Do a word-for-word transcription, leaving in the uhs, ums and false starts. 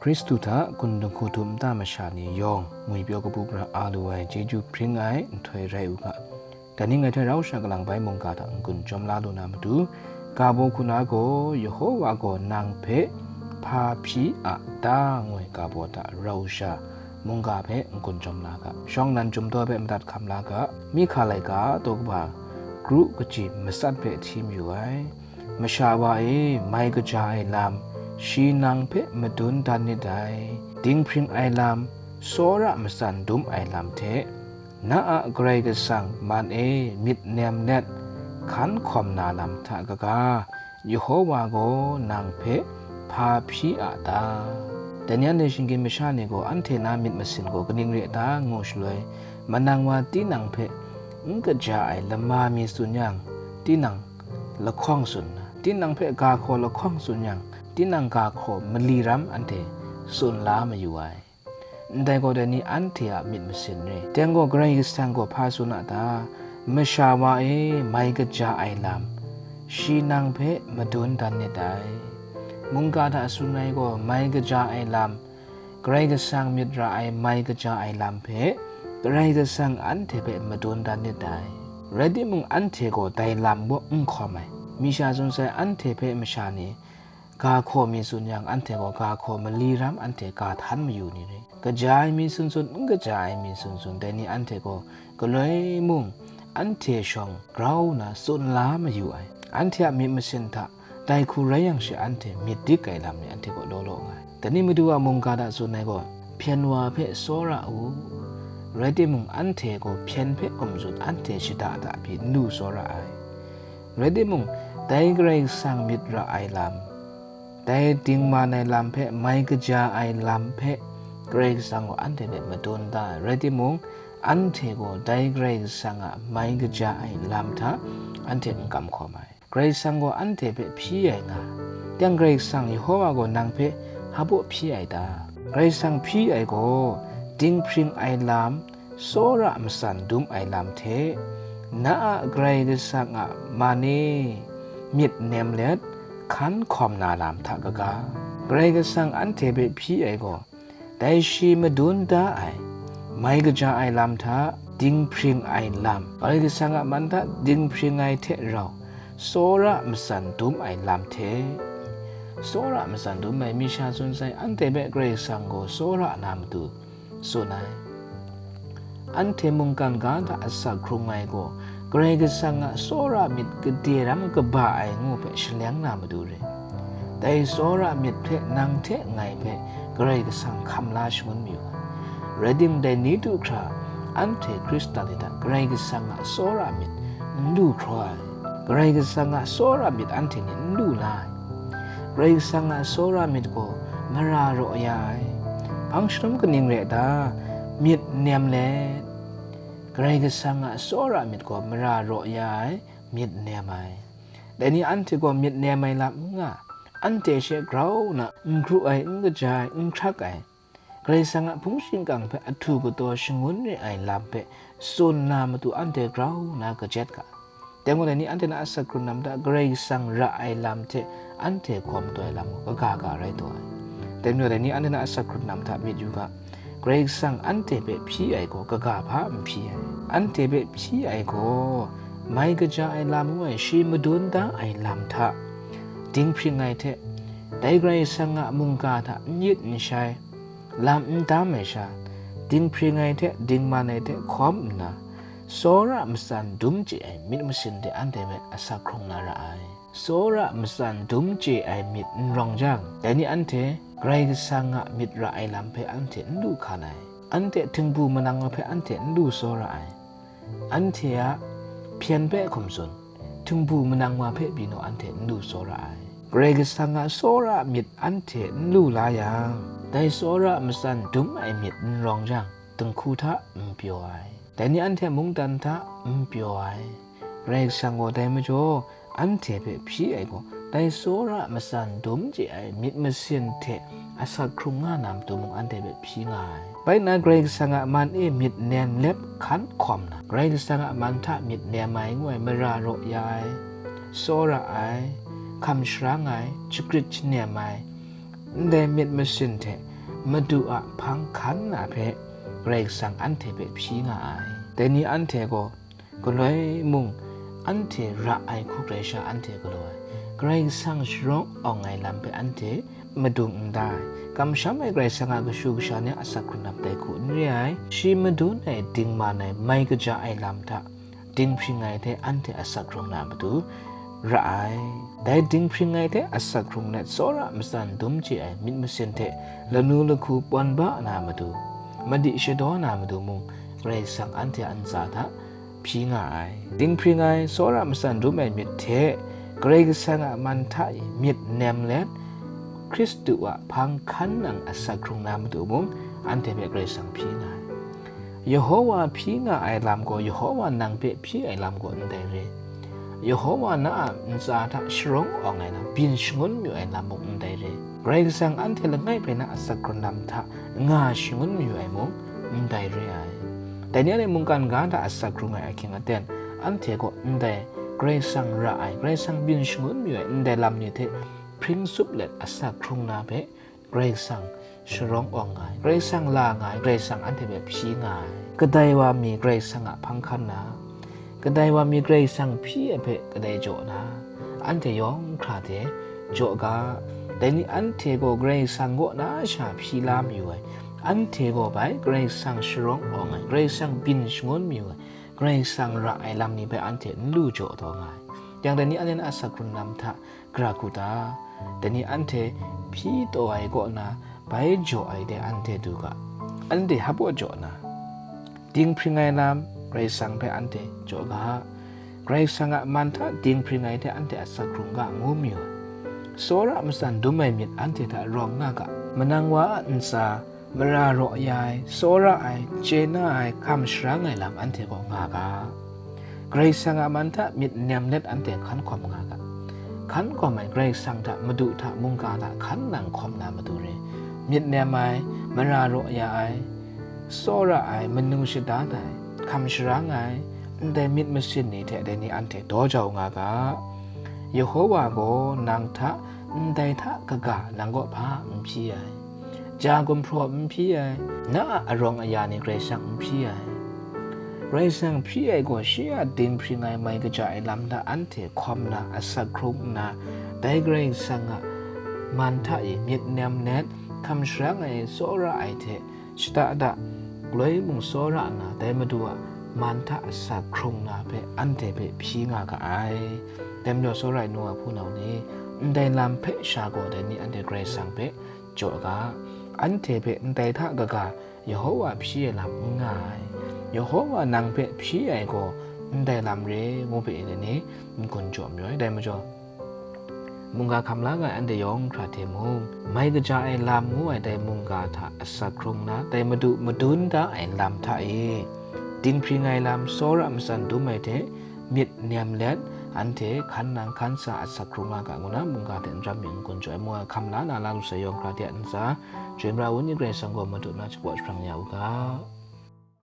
Hkristu hta kun dinghku htum nta masha ni yawng ngwipyaw kabu gara a lu ai chyeju hpring ai nhtoi rai u ga, dai ni ngai hte rau sha kalang bai mungga hta n-gun chyawm la lu na matu, ga baw hku na gaw, Yehowa gaw nang hpe hpa hpyi a ta? Ngu ai ga baw hta rau sha mungga hpe n-gun chyawm la ga, shawng nnan chyumdaw hpe madat hkam la ga, Mihka laika daw kaba kru kaji matsat hpe hti mayu ai. Masha wa e, mai kaja ai lam, shi nang hpe madun dan nit dai. Dinghpring ai lam, tsawra matsan dum ai lam hte, na a Karai Kasang man e myit nem let hkan hkawm na lam hta kaga, Yehowa gaw nang hpe hpa hpyi a ta? Dai ni anhte shinggyim masha ni gaw anhte na myit masin gaw kaning re ai ta? Ngu shaloi, manang wa tinang hpe n kaja ai lama mi tsun yang, tinang lahkawng tsun nna, tinang hpe ga hkaw lahkawng tsun yang, tinang ga hkaw mali ram anhte tsun la mayu ai. Ndai gaw dai ni anhte a myit masin re. Dai gaw Karai Kasang gaw hpa tsun a ta? Masha wa e, mai kaja ai lam, shi nang hpe madun dan nit dai. Mungga hta tsun ai gaw, mai kaja ai lam, Karai Kasang myit ra ai mai kaja ai lam hpe, Karai Kasang anhte hpe madun dan nit dai. Rai timung, anhte gaw dai lam gaw n hkawm ai. Mi sha tsun sai, anhte hpe masha ni ga hkaw mi tsun yang, anhte gaw ga hkaw mali ram anhte ga htan mayu ni re. Kaja ai mi tsun tsun, n kaja ai mi tsun tsun, dai ni anhte gaw galoi mung anhte shawng grau nna tsun la mayu ai. Anhte a myit masin hta dai hku rai yang she, anhte myit dik ai lam ni anhte kaw law law nga ai. Dai ni madu a mungga hta tsun ai gaw, hpyen wa hpe tsawra u, rai timung, anhte gaw hpyen hpe hkum tsun, anhte shada da pyi n lu tsawra ai. Rai timung, dai Karai Kasang myit ra ai lam, dai dingman ai lam hpe mai kaja ai lam hpe Karai Kasang gaw anhte hpe madun da ai. Rai timung, anhte gaw dai Karai Kasang a mai kaja ai lam hta anhte n kam hkawm ai. Karai Kasang gaw anhte hpe hpyi ai nga, yang Karai Kasang Yehowa gaw nang hpe hpa baw hpyi ai ta? Karai Kasang hpyi ai gaw, dinghpring ai lam, tsawra matsan dum ai lam hte, na a Karai Kasang a man e myit nem let hkan hkawm na lam hta kaga, Karai Kasang anhte hpe hpyi ai gaw, dai shi madun da ai, mai kaja ai lam hta dinghpring ai lam, Karai Kasang a man hta dinghpring ai hte rau, tsawra matsan dum ai lam hte. Tsawra matsan dum ai mi sha tsun sai, anhte hpe Karai Kasang gaw tsawra na matu tsun ai. Anhte mungkan ga hta asak hkrung ai gaw, Karai Kasang a tsawra myit gade ram kaba ai ngu hpe shaleng na matu re. Dai tsawra myit hpe nang hte ngai hpe Karai Kasang hkam la shangun mayu ai. Rai timung, dai ni du hkra anhte Hkristan ni hta Karai Kasang a tsawra myit n lu hkraw ai. Karai Kasang a tsawra myit anhte ni n lu la ai. Karai Kasang a tsawra myit gaw mara raw ya ai. Hpang shanum kaning re ai ta? Myit nem let. Karai Kasang a tsawra myit gaw mara raw ya ai, myit nem ai. Dai ni anhte gaw myit nem ai lam n nga, anhte she grau nna n kru ai, n kaja ai, n hkrak ai, Karai Kasang a hpung shingkang hpe ahtu kataw shangun re ai lam hpe tsun na matu anhte grau nna kajet ga. Dai gaw dai ni anhte na asak hkrung na mata Karai Kasang ra ai lam hte anhte hkawm taw ai lam gaw kaga ga rai taw ai. Dai majaw dai ni anhte na asak hkrung na mata myit yu ga, Karai Kasang anhte hpe hpyi ai gaw kaga hpa n hpyi ai. Anhte hpe hpyi ai gaw, mai kaja ai lam ngu ai, shi madun da ai lam hta dinghpring ai hte, dai Karai Kasang a mungga hta n yit n shai, lam n dam ai sha, dinghpring ai hte dingman ai hte hkawm nna, tsawra matsan dum chye ai myit masin de anhte hpe asak hkrung na ra ai. Tsawra matsan dum chye ai myit n rawng jang, dai ni anhte Karai Kasang a myit ra ai lam hpe anhte n lu hkan ai. Anhte htingbu manang wa hpe anhte n lu tsawra ai. Anhte a hpyen hpe hkum tsun, htingbu manang wa hpe pyi naw anhte n lu tsawra ai. Karai Kasang a tsawra myit anhte n lu la yang, dai tsawra matsan dum ai myit n rawng jang, dinghku hta n pyaw ai. Dai ni anhte mungdan hta n pyaw ai. Karai Kasang gaw dai majaw anhte hpe hpyi ai gaw, dai tsawra matsan dum chye ai myit masin hte asak hkrung nga na matu mung anhte hpe hpyi nga ai. Bai nna Karai Kasang a man e myit nem let hkan hkawm na, Karai Kasang a man hta myit nem ai ngu ai, mara raw ya ai, tsawra ai, hkam sharang ai, shagrit shanem ai, ndai myit masin hte Madu a hpang hkan na hpe Karai Kasang anhte hpe hpyi nga ai. Dai ni anhte gaw galoi mung anhte ra ai hku hkrai sha anhte galaw ai. Karai Kasang sharawng awng ai lam hpe anhte madung n da ai. Kamsham ai Karai Kasang a kashu kasha ni a asak hkrung lam dai hku n re ai. Shi madun ai, dingman ai, mai kaja ai lam hta dinghpring ai hte anhte asak hkrung na matu ra ai. Dai dinghpring ai hte asak hkrung let, tsawra matsan dum chye ai myit masin hte lanu lahku pawn ba na matu, madi shadaw na matu mung, Karai Kasang anhte a ntsa hta hpyi nga ai. Dinghpring ai, tsawra matsan dum ai myit hte Karai Kasang a man hta e myit nem let, Hkristu a hpang hkan nang asak hkrung na matu mung, anhte hpe Karai Kasang hpyi nga ai. Yehowa hpyi nga ai lam gaw, Yehowa nang hpe hpyi ai lam gaw ndai re. Yehowa na a ntsa hta sharawng awng ai lam, byin shangun mayu ai lam mung ndai re. Karai Kasang anhte langai hpe na asak hkrung lam hta nga shangun mayu ai mung ndai re ai. Dai ni anhte mungkan ga hta asak hkrung ai ahkying aten, anhte gaw ndai Karai Kasang ra ai, Karai Kasang byin shangun mayu ai ndai lam ni hte hpring tsup let asak hkrung na hpe Karai Kasang sharawng awng nga ai, Karai Kasang la nga ai, Karai Kasang anhte hpe hpyi nga ai. Kadai wa mi Karai Kasang a hpang hkan na, kadai wa mi Karai Kasang hpyi ai hpe kadai jaw na, anhte yawng hkra hte jaw ga. Dai ni anhte gaw Karai Kasang kaw na sha hpyi la mayu ai, anhte gaw bai Karai Kasang sharawng awng ai, Karai Kasang byin shangun mayu ai, Karai Kasang ra ai lam ni hpe anhte n lu jaw taw nga ai. Yang dai ni anhte na asak hkrung lam hta gara hku ta? Dai ni anhte hpyi taw ai kaw na bai jaw ai de anhte du ga. Anhte hap jaw na, dinghpring ai lam Karai Kasang hpe anhte jaw ga. Karai Kasang a man hta dinghpring ai hte anhte asak hkrung ga ngu mayu ai. Tsawra matsan dum ai myit anhte hta rawng nga ga. Manang wa a ntsa mara raw ya ai, tsawra ai, chye na ai, hkam sharang ai lam anhte gaw nga ga. Karai Kasang a man hta myit nem let anhte hkan hkawm nga ga. Hkan hkawm ai Karai Kasang hta, Madu hta, mungga hta hkan nang hkawm na matu re. Myit nem ai, mara raw ya ai, tsawra ai, manu shadan ai, hkam sharang ai, ndai myit masin ni hte dai ni anhte daw jau nga ga. Yehowa gaw nang hta ndai hta kaga nang kaw hpa n hpyi ai, ja gumhpraw n hpyi ai, na a arawng aya ni Karai Kasang n hpyi ai. Karai Kasang hpyi ai gaw shi a dinghpring ai mai kaja ai lam hta anhte hkawm na asak hkrung nna, dai Karai Kasang a man hta e myit nem let, hkam sharang ai, tsawra ai hte shada da, galoi mung tsawra nna, dai Madu a man hta asak hkrung na hpe anhte hpe hpyi nga ga ai. Dai majaw, tsawra ai nu wa hpunau ni, ndai lam hpe sha gaw dai ni anhte Karai Kasang hpe jaw ga, anhte hpe ndai hta kaga Yehowa hpyi ai lam n nga ai. Yehowa nang hpe hpyi ai gaw ndai lam re ngu hpe dai ni n-gun jaw mayu ai. Dai majaw, mungga hkam la nga ai anhte yawng hkra hte mung, mai kaja ai lam ngu ai dai mungga hta asak hkrung na, dai Madu madun da ai lam hta e, dinghpring ai lam, tsawra matsan dum ai hte myit nem let, anhte hkan nang hkan sa asak hkrung nga ga ngu na, mungga hte n ram mi n-gun jaw ai, mungga hkam la na, la lu sai yawng hkra hte a ntsa, Chyoi mara Wenyi Karai Kasang gaw Madu na shapraw jahprang ya u ga.